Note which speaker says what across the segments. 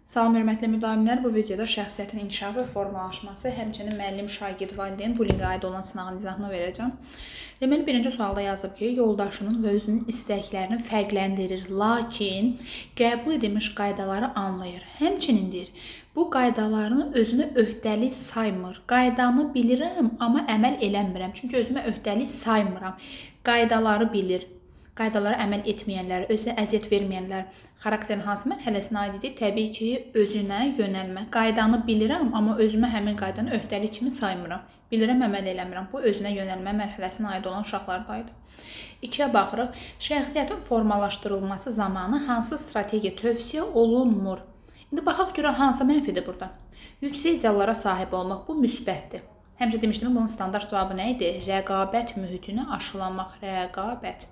Speaker 1: Salam hörmətli müdavimlər, bu videoda şəxsiyyətin inkişafı və formalaşması, həmçinin müəllim, şagird, valideyn bullinqə aid olan sınağın izahını verəcəm. Deməli, birinci sualda yazıb ki, yoldaşının və özünün istəklərini fərqləndirir, lakin qəbul edilmiş qaydaları anlayır. Həmçinin deyir, bu qaydalarını özünə öhdəlik saymır. Qaydanı bilirəm, amma əməl eləmirəm. Çünki özümə öhdəlik saymıram. Qaydaları bilir. Qaydalara əməl etməyənlər, özünə əziyyət verməyənlər xarakterin hansı mərhələsinə aid idi? Təbii ki, özünə yönəlmə. Qaydanı bilirəm, amma özümə həmin qaydanı öhdəlik kimi saymıram. Bilirəm, əməl eləmirəm. Bu özünə yönəlmə mərhələsinə aid olan uşaqlarda idi. 2-yə baxırıq. Şəxsiyyətin formalaşdırılması zamanı hansı strategiya tövsiyə olunmur? İndi baxaq görək hansı mənfidir burada. Yüksək ideallara sahib olmaq, bu müsbətdir. Həmişə demişdim, bunun standart cavabı nə idi? Rəqabət mühitini aşılamaq, rəqabət.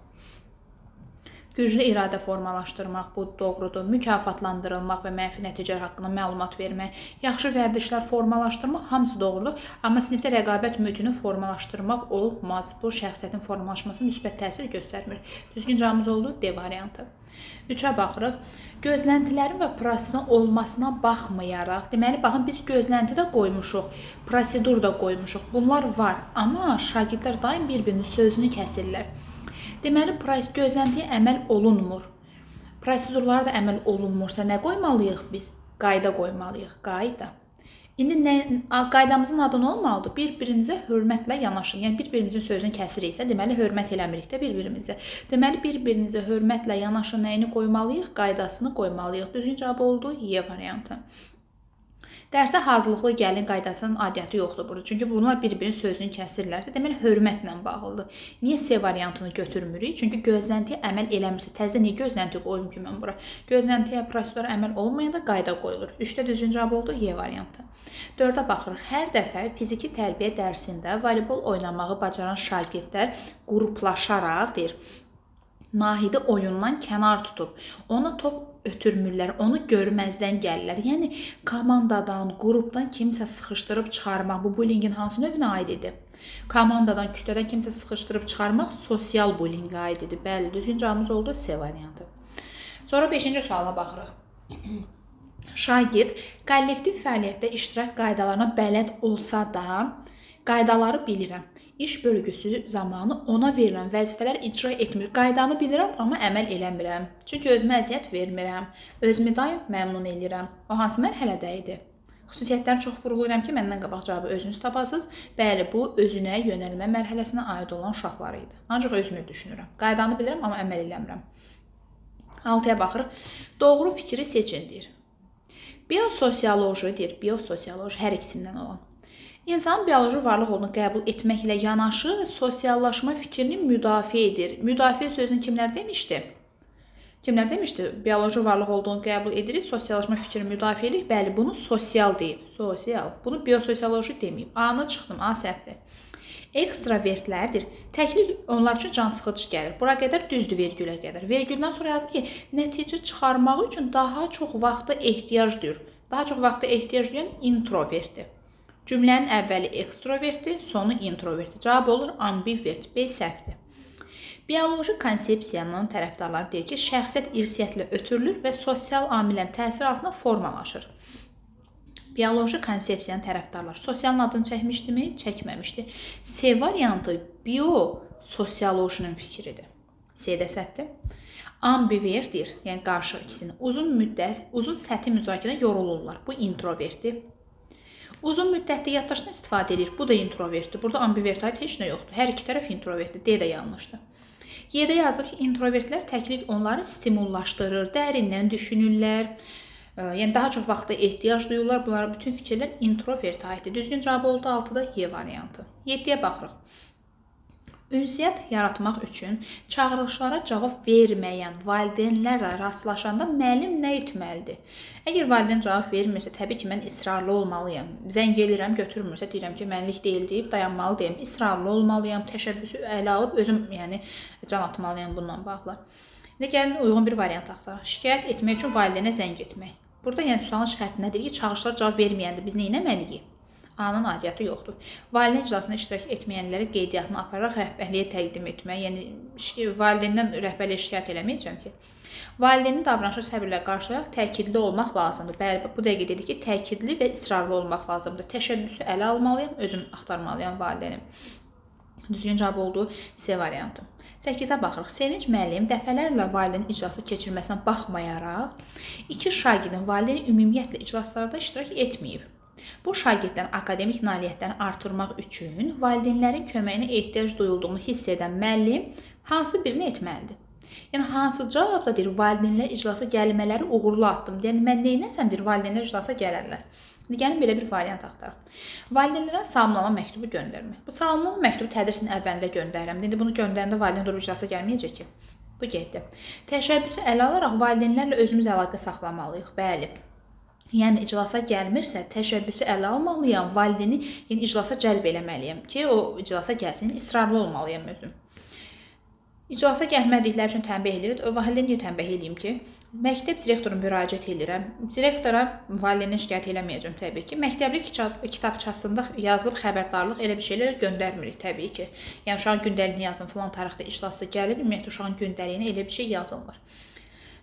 Speaker 1: Güclü iradə formalaşdırmaq, bu doğrudur. Mükafatlandırılmaq və mənfi nəticələr haqqında məlumat vermək, yaxşı vərdişlər formalaşdırmaq hamısı doğrudur. Amma sinifdə rəqabət mühitini formalaşdırmaq olmaz. Bu şəxsiyyətin formalaşması müsbət təsir göstərmir. Düzgün cavabımız oldu D variantı. 3-ə baxırıq. Gözləntilərin və prosedurin olmasına baxmayaraq, deməli baxın biz gözlənti də qoymuşuq, prosedur da qoymuşuq. Bunlar var, amma şagirdlər daim bir-birinin sözünü kəsirlər. Deməli, gözləntiyə əməl olunmur. Prosedurlara da əməl olunmursa nə qoymalıyıq biz? Qayda qoymalıyıq. Qayda. İndi qaydamızın adı nə olmalıdır? Bir-birinizə hörmətlə yanaşın. Yəni bir-birimizin sözünü kəsiriksə, deməli hörmət eləmirik də bir-birimizə. Deməli bir-birinizə hörmətlə yanaşın nəyini qoymalıyıq? Qaydasını qoymalıyıq. Düzgün cavab oldu Y variantı. Dərsə hazırlıqlı gəlin qaydasının aidiyyatı yoxdur burada. Çünki bunlar bir-birinin sözünü kəsirlərsə, deməli hörmətlə bağlıdır. Niyə C variantını götürmürük? Çünki gözləntiyə əməl eləmirsə, təzədən niyə gözlənti qoyum ki mən bura? Gözləntiyə, prosedura əməl olunmayanda qayda qoyulur. 3-də düzgün cavab oldu Y variantı. 4-ə baxırıq. Hər dəfə fiziki tərbiyə dərsində voleybol oynamağı bacaran şagirdlər qruplaşaraq deyir, Nahidi oyundan kənar tutub, ona top ötürmürlər, onu görməzdən gəlirlər. Yəni komandadan, qrupdan kimsə sıxışdırıb çıxarmaq, bu bullinqin hansı növünə aid idi? Komandadan, kütlədən kimsə sıxışdırıb çıxarmaq sosial bullinqə aid idi. Bəli, düzgün cavabımız oldu C variantı. Sonra 5-ci suala baxırıq. Şagird kollektiv fəaliyyətdə iştirak qaydalarına bələd olsa da, qaydaları bilirəm. İş bölgüsü zamanı ona verilən vəzifələr icra etmir. Qaydanı bilirəm, amma əməl eləmirəm. Çünki özümə əziyyət vermirəm. Özümü daim məmnun eləyirəm. O hansı mərhələdə idi? Xüsusiyyətləri çox vurğulayıram ki, məndən qabaq cavabı özünüz tapasınız. Bəli, bu özünə yönəlmə mərhələsinə aid olan uşaqlar idi. Ancaq özümü düşünürəm. Qaydanı bilirəm, amma əməl eləmirəm. 6-ya baxırıq. Doğru fikri seçin deyir. Biososioloji deyir. Biososioloji hər ikisindən olan. İnsanın bioloji varlıq olduğunu qəbul etməklə yanaşı sosiallaşma fikrini müdafiə edir. Müdafiə sözünü kimlər demişdi? Kimlər demişdi? Bioloji varlıq olduğunu qəbul edirik, sosiallaşma fikrini müdafiə edirik. Bəli, bunu sosial deyib. Sosial. Bunu biososioloji deməyib. A-nı çıxdım, A səhvdir. Ekstravertlərdir. Təklik onlar üçün cansıxıcı gəlir. Bura qədər düzdür, vergülə qədər. Vergüldən sonra yazıb ki, nəticə çıxarmaq üçün daha çox vaxta ehtiyac duyur. Daha çox vaxta ehtiyac duyan introvertdir. Cümlənin əvvəli ekstrovertdir, sonu introvertdir. Cavab olur ambivert. B səhvdir. Bioloji konsepsiyanın tərəfdarları deyir ki, şəxsiyyət irsiyyətlə ötürülür və sosial amillərin təsiri altında formalaşır. Bioloji konsepsiyanın tərəfdarları sosialın adını çəkmişdimi? Çəkməmişdi. C variantı biososiolojinin fikridir. C də səhvdir. Ambivert deyir, yəni qarşı ikisini. Uzun müddət, uzun səthi müzakirədə yorulurlar. Bu introvertdir. Uzun müddətli yaddaşdan istifadə edir. Bu da introvertdir. Burada ambivertə aid heç nə yoxdur. Hər iki tərəf introvertdir. D də yanlışdır. Y-də yazıb ki, introvertlər təklik onları stimullaşdırır, dərindən düşünürlər. Yəni daha çox vaxta ehtiyac duyurlar. Bunlara bütün fikirlər introvertə aiddir. Düzgün cavab oldu 6-da Y variantı. 7-yə baxırıq. Ünsiyyət yaratmaq üçün çağırışlara cavab verməyən valideynlərlə rastlaşanda müəllim nə etməlidir? Əgər valideyn cavab vermirsə, təbii ki, mən israrlı olmalıyam. Zəng eləyirəm, götürmürsə, deyirəm ki, mənlik deyil deyib dayanmalı deyim. İsrarlı olmalıyam, təşəbbüsü ələ alıb özüm, yəni can atmalıyam bununla bağlı. İndi gəlin uyğun bir variant axtaraq. Şikayət etmək üçün valideynə zəng etmək. Burada yəni sualın şərti nədir ki, çağırışlara cavab verməyəndə biz nə etməliyik? A-nın aidiyyatı yoxdur. Valideyn iclasında iştirak etməyənlərə qeydiyyatını apararaq rəhbərliyə təqdim etmək, yəni valideyndən rəhbərliyə şikayət eləməyəcəm ki. Valideynin davranışı səbirlə qarşılayaraq təkidli olmaq lazımdır. Bəli, bu dəqiqə dedik ki, təkidli və israrlı olmaq lazımdır. Təşəbbüsü ələ almalıyam, özüm axtarmalıyam valideynim. Düzgün cavab oldu C variantı. 8-ə baxırıq. Sevinç müəllim dəfələrlə valideyn iclası keçirməsinə baxmayaraq, 2 şagirdin valideyni ümumiyyətlə iclaslarda iştirak etməyib. Bu şagirdlərin akademik nailiyyətlərini artırmaq üçün valideynlərin köməyinə ehtiyac duyulduğunu hiss edən müəllim hansı birini etməlidir? Yəni, hansı cavabda deyir, valideynlər iclasa gəlmələri uğurlu addım. Yəni, mən nə eləsəm deyir, valideynlər iclasa gələrlər. İndi gəlin belə bir variant axtaraq. Valideynlərə salamlama məktubu göndərmək. Bu salamlama məktubu tədrisin əvvəlində göndərirəm. İndi bunu göndərəndə valideyn durub iclasa gəlməyəcək ki. Bu getdi. Təşəbbüsü ələ alaraq valideynlərlə özümüz əlaqə saxlamalıyıq. Bəli. Yəni, iclasa gəlmirsə, təşəbbüsü ələ almalıyam, valideyni yəni, iclasa cəlb eləməliyəm ki, o iclasa gəlsin, israrlı olmalıyam özüm. İclasa gəlmədikləri üçün tənbih edirik. O valideyn niyə tənbih eləyim ki, məktəb direktoruna müraciət edirəm. Direktora valideyndən şikayət eləməyəcəm təbii ki. Məktəbli kitabçasında yazılıb xəbərdarlıq elə bir şeylər göndərmirik təbii ki. Yəni, uşağın gündəliyini yazın, filan tarixdə iclasda gəlir, ümumiyyətlə uşağın gündəliyinə elə bir şey yazılmır.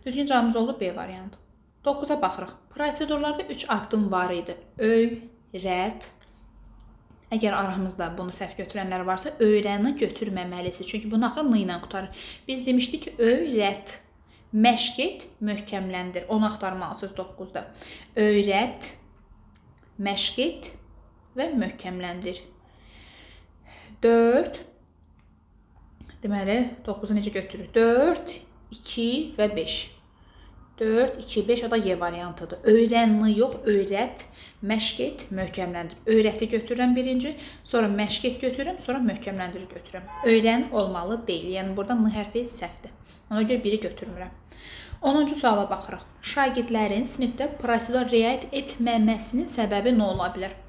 Speaker 1: Düzgün cavabımız oldu B variantı. 9-a baxırıq. Prosedurlarda 3 addım var idi. Öyrət. Əgər aramızda bunu səhv götürənlər varsa, öyrəni götürməməlisiniz. Çünki bunun axırı n ilə qurtarır. Biz demişdik ki, öyrət, məşq et, möhkəmləndir. Onu axtarmalısınız 9-da. Öyrət, məşq et və möhkəmləndir. 4, deməli, 9-u necə götürürük? 4, 2 və 5. 4, 2, 5, o da Y variantıdır. Öyrənmi yox, öyrət, məşq et, möhkəmləndir. Öyrəti götürürəm birinci, sonra məşq et götürürəm, sonra möhkəmləndir götürürəm. Öyrən olmalı deyil. Yəni, burada N hərfi səhvdir. Ona görə biri götürmürəm. 10-cu suala baxırıq. Şagirdlərin sinifdə prosedura riayət etməməsinin səbəbi nə ola bilər?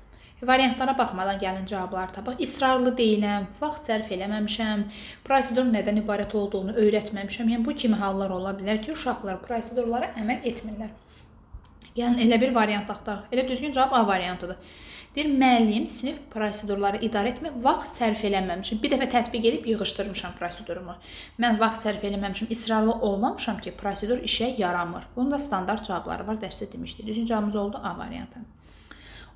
Speaker 1: Variantlara baxmadan gəlin cavabları tapaq. İsrarlı deyiləm, vaxt sərf eləməmişəm, prosedurun nədən ibarət olduğunu öyrətməmişəm. Yəni, bu kimi hallar ola bilər ki, uşaqlar prosedurlara əməl etmirlər. Gəlin, elə bir variant axtaraq. Elə düzgün cavab A variantıdır. Deyir, müəllim sinif prosedurları idarə etmək vaxt sərf eləməmişim. Bir dəfə tətbiq edib yığışdırmışam prosedurumu. Mən vaxt sərf eləməmişim, israrlı olmamışam ki, prosedur işə yaramır. Bunun da standart cavabları var, dərsdə demişdik. Düzgün cavabımız oldu A variantı.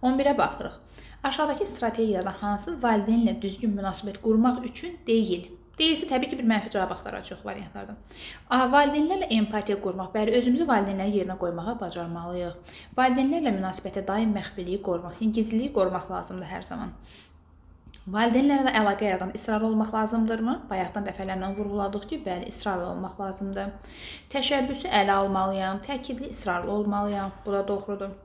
Speaker 1: 11-ə baxırıq. Aşağıdakı strategiyalardan hansı valideynlə düzgün münasibət qurmaq üçün deyil? Deyilsə, təbii ki, bir mənfi cavab axtaracaq variantlardan. A, valideynlərlə empatiya qurmaq. Bəli, özümüzü valideynlərin yerinə qoymağa bacarmalıyıq. Valideynlərlə münasibətə daim məxfiliyi qorumaq, yəni gizliliyi qorumaq lazımdır hər zaman. Valideynlərlə əlaqə yaradan israrlı olmaq lazımdırmı? Bayaqdan dəfələrlə vurğuladıq ki, bəli, israrlı olmaq lazımdır. Təşəbbüsü ələ almalıyam, təkidli israrlı olmalıyam. Bu da doğrudur.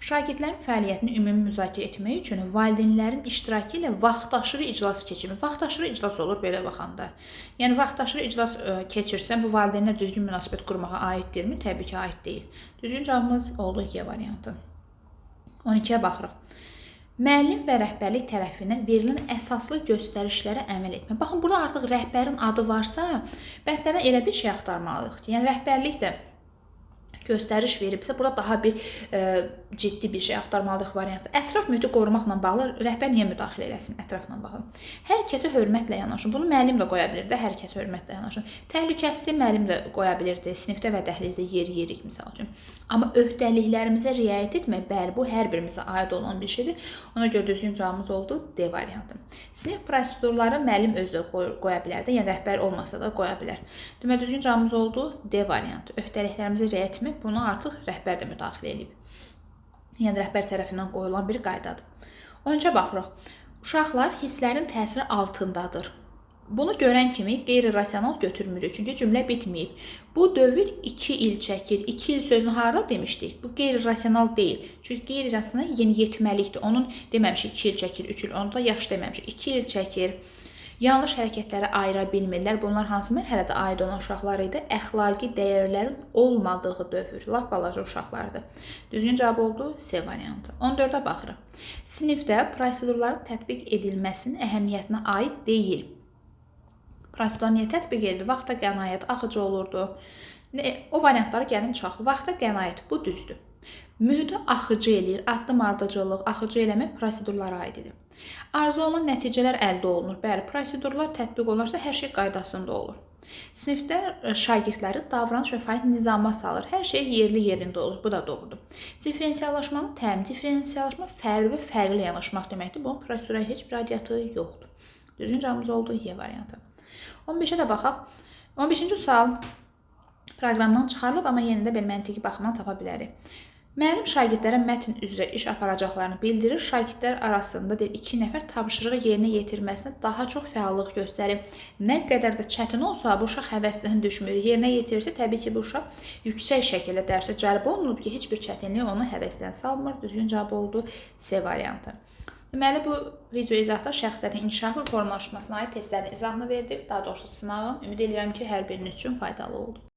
Speaker 1: Şagirdlərin fəaliyyətini ümumi müzakirə etmək üçün valideynlərin iştirakı ilə vaxtaşırı iclas keçirmək. Vaxtaşırı iclas olur belə baxanda. Yəni, vaxtaşırı iclas keçirsən, bu valideynlər düzgün münasibət qurmağa aiddirmi? Təbii ki, aid deyil. Düzgün cavabımız oldu Y variantı. 12-yə baxırıq. Müəllim və rəhbərlik tərəfindən verilən əsaslı göstərişlərə əməl etmək. Baxın, burada artıq rəhbərin adı varsa, bəndlərdən elə bir şey axtarmalıyıq ki, yəni rəhbərlik də göstəriş veribsə, burada daha bir ciddi bir şey axtarmalıyıq variantda. Ətraf mühiti qorumaqla bağlı rəhbər niyə müdaxilə eləsin ətrafla bağlı? Hər kəsə hörmətlə yanaşın. Bunu müəllim də qoya bilir də, hər kəsə hörmətlə yanaşın. Təhlükəsizliyi müəllim də qoya bilirdi. Sinifdə və dəhlizdə yer yerik misal üçün. Amma öhdəliklərimizə riayət etmək, bəli, bu hər birimizə aid olan bir şeydir. Ona görə düzgün cavabımız oldu D variantı. Sinif prosedurları müəllim özü də qoya bilər də, yəni rəhbər olmasa da qoya bilər. Demək, düzgün cavabımız oldu D variantı. Öhdəliklərimizə riayət etmək, bunu artıq rəhbər də müdaxilə edib. Yəni, rəhbər tərəfindən qoyulan bir qaydadır. 13-ə baxırıq. Uşaqlar hisslərin təsiri altındadır. Bunu görən kimi qeyri-rasional götürmürük, çünki cümlə bitməyib. Bu dövr 2 il çəkir. 2 il sözünü harada demişdik? Bu qeyri-rasional deyil. Çünki qeyri-rasional yeniyetməlikdir. Onun deməmişik 2 il çəkir, 3 il, onu da yaş deməmişik. 2 il çəkir. Yanlış hərəkətləri ayıra bilmirlər. Bunlar hansı mərhələdə aid olan uşaqlar idi? Əxlaqi dəyərlərin olmadığı dövr. Lap balaca uşaqlardır. Düzgün cavab oldu C variantı. 14-ə baxırıq. Sinifdə prosedurların tətbiq edilməsinin əhəmiyyətinə aid deyil. Prosedur niyə tətbiq edildi? Vaxta qənaət, axıcı olurdu. O variantlara gəlin çıxaq. Vaxta qənaət, bu düzdür. Mühiti axıcı eləyir, addım ardıcıllıq, axıcı eləmək prosedurlara aid edir. Arzu olunan nəticələr əldə olunur. Bəli, prosedurlar tətbiq olunarsa hər şey qaydasında olur. Sinifdə şagirdləri davranış və fəaliyyət nizama salır. Hər şey yerli yerində olur. Bu da doğrudur. Differensiallaşmanın təmin, differensiallaşma fərqli və fərqli yanaşmaq deməkdir. Bunun prosedura heç bir aidiyyatı yoxdur. Düzgün cavabımız oldu Y variantı. 15-ə də baxaq. 15-ci sual proqramdan çıxarılıb, amma yenə də belə məntiqi baxımdan tapa bilərik. Müəllim şagirdlərə mətn üzrə iş aparacaqlarını bildirir. Şagirdlər arasında deyir, 2 nəfər tapşırığı yerinə yetirməsinə daha çox fəallıq göstərir. Nə qədər də çətin olsa, bu uşaq həvəsdən düşmür. Yerinə yetirirsə, təbii ki, bu uşaq yüksək şəkildə dərsə cəlb olunub ki, heç bir çətinlik onu həvəsdən salmır. Düzgün cavab oldu C variantı. Deməli, bu video izahda şəxsiyyətin inkişafı və formalaşmasına aid testlərin izahını verdim. Daha doğrusu sınağın. Ümid edirəm ki, hər biriniz üçün faydalı oldu.